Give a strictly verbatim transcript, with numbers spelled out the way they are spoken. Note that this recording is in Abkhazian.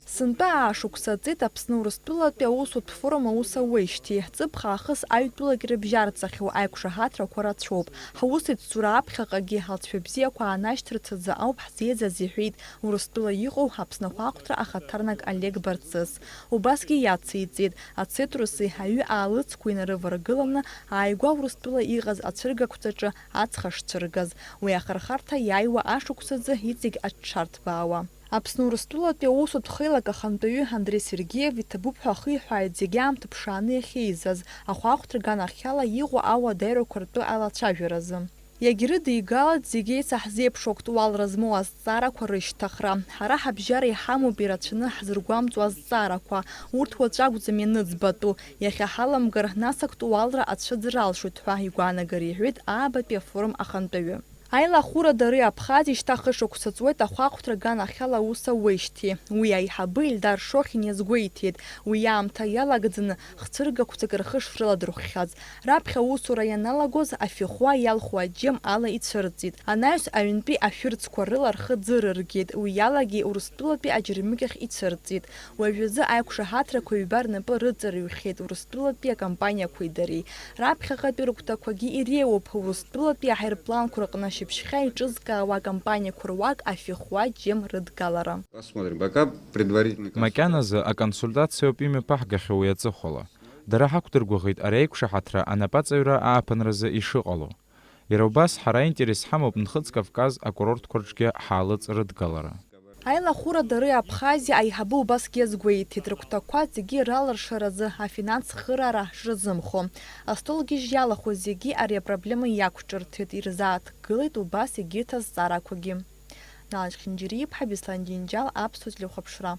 Сынтәа аашықәса ҵит Аԥсны Урыстәылатәи аусутә форум аус ауеижьҭеи. Ҵыԥх аахыс аҩтәылак ирыбжьарҵахьоу аиқәшаҳаҭрақәа рацәоуп. Ҳусеицура аԥхьаҟагьы ҳалҵшәа бзиақәа аанашьҭырц азы ауп ҳзеизаз, иҳәеит Урыстәыла иҟоу Аԥсны ахәаахәҭра ахаҭарнак Олег Барцыц. Убасгьы иациҵеит, ацитруси аҩы аалыҵқәеи нарываргыланы ааигәа Урыстәыла иҟаз ацәыргақәҵаҿы ацха шцәыргаз, уи ахырхарҭа иааиуа ашықәсазы иҵегь аҽшарҭбаауа. Аԥсны Урыстәылатәи аусутә хеилак ахантәаҩы Андреи Сергеев иҭабуп ҳәа ахиҳәааит зегьы аамҭа ԥшааны иахьеизаз, ахәаахәҭра аганахьала иҟоу ауадаҩрақәа ртәы алацәажәаразы. Иагьрыдигалеит зегь еицаҳзеиԥшу актуалра змоу азҵаарақәа рышьҭыхра. Ҳара ҳабжьара иҳамоуп ирацәаны ҳзыргәамҵуа азҵаарақәа, урҭ уаҵәы акәӡам ианыӡбатәу, иахьа ҳаламгар, нас актуалра ацәыӡра алшоит ҳәа игәаанагара иҳәеит аабатәи афорум ахантәаҩы. Аилахәыра Дареи Абхазиа шьҭа хышықәса ҵуеит ахәаахәҭра аганахьала аус ауеижьҭеи. Уи аиҳабы Ельдар Шохин иазгәеиҭеит, уи аамҭа иалагӡаны хцәыргақәҵак рхы шрыладырхәхьаз. Раԥхьа аусура ианалагоз, афихуа иалху аџьым ала ицәырҵит. Анаҩс аҩнтәи ашәырцқәа рыла рхы ӡырыргеит, уи иалагьы Урыстәылатәи аџьармыкьахь ицәырҵит. Уажәазы аиқәшаҳаҭрақәа ҩба рнапы рыҵарыҩхьеит Урыстәылатәи акомпаниақәеи дареи. Раԥхьаҟатәи рыгәҭақәагьы иреиуоуп Урыстәылатәи аҳаирпланқәа рҟны шьыбжьхьа еиҿызкаауа акомпаниақәа руак афихуа џьым рыдгалара. Посмотрим, пока предварительный консультации. Макьаназы аконсультациоуп имҩаԥаҳгахьоу уи аҵыхәала. Дара ҳақәдыргәыӷит ари аиқәшаҳаҭра анапаҵаҩра ааԥынразы ишыҟало. Иара убас, ҳара аинтерес ҳамоуп Нхыҵ Кавказ акурортқәа рҿгьы ҳаалыҵ рыдгалара. Аилахәыра Дареи Абхазиа аиҳабы убасгьы иазгәеиҭеит, рыгәҭақәа зегьы ралыршаразы афинанс цхыраара шрызымхо. Астолгьежь иалахәыз зегьы ари апроблема иақәҿырҭит, ирзааҭгылеит убас егьырҭ азҵаарақәагьы. Налаџь Хинџьариа-иԥҳа, Беслан Џьынџьал, Аԥсуа телехәаԥшра.